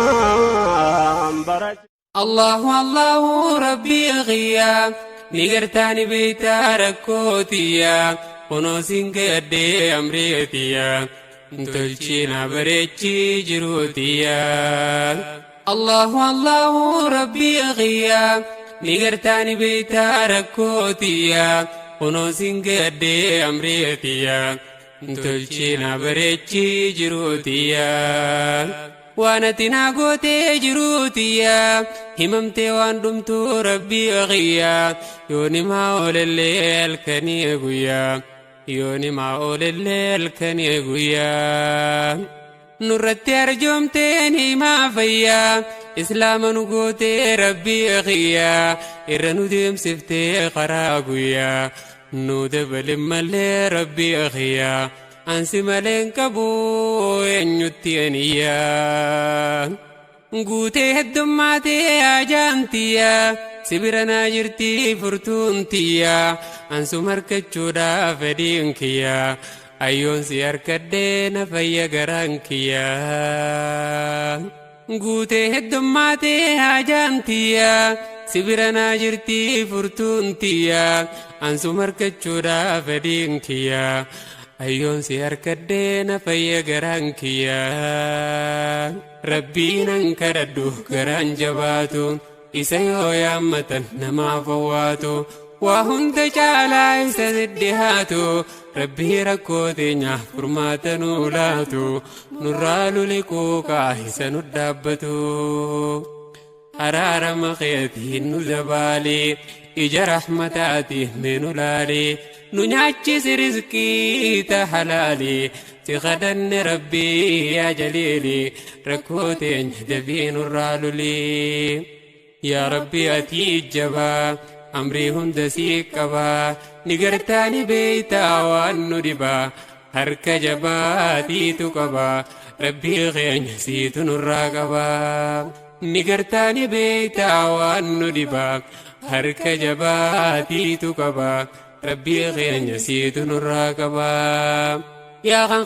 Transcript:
Keenyaan bara. Allahu Allahu Rabbii kiyya, ni gartaani beeytaa rakkootiya, kunoo siin gaddee amreetiya, tolchina bareechii jiruutiya. Allahu Allahu Rabbii kiyya, ni gartaani beeytaa rakkootiya, kunoo siin gaddee amreetiya, tolchina bareechii jiruutiya. Waan ati naa gootee jiruutiyya, himamtee waan dhumtuu Rabbii kiyya, yoo nimaa oolellee halkanii guyyaa, yoo nimaa oolellee halkanii guyyaa. Nurratti arjoomtee nimaa fayyaa, Islaama nu gootee Rabbii kiyya, irra nu deemsiftee karaa guyyaa, nu dabalin malee Rabbii kiyya. Ansi maleen qabu eenyutti aniyyaa. Guutee heddummaatee ajaantiyya, sibira naa jirti furtuun tiyya, ansum harkachuudhaaf fedhiin kiyya, ayyoon si harkadhee na fayya garaan kiyya. Guutee heddummaatee ajaantiyya, sibira naa jirti furtuun tiyya, ansum harkachuudhaaf fedhiin kiyya. Ayyoon si harkadhee na fayya garaan kiyya. Rabbiin an kadhadhu garaan jabaatu, isa yoo yaammatan namaaf owwaatu, waa hunda caalaa isa siddihaatu, Rabbii rakkoo teenya furmaata nuu laatu, nurraa luliquu kaa isa nu dhaabbatu. Araarama keetiin nu dabaali, ija rahmataatiin mee nu laali, nu nyaachisi rizqii ta halaali, si kadhanne Rabbii yaa jaliili, rakkoo teenya dafii nurraa luli. Yaa Rabbi, ati jabaa, amrii hunda sii qabaa, ni gartaani beeytaa waan nu dhibaa, harka jabaatiitu qabaa, Rabbii keenya siitu nurraa qabaa. Ni gartaani beeytaa waan nu dhibaa, harka jabaatiitu qabaa, Rabbii keenya siitu nurraa qabaa. Yaa kan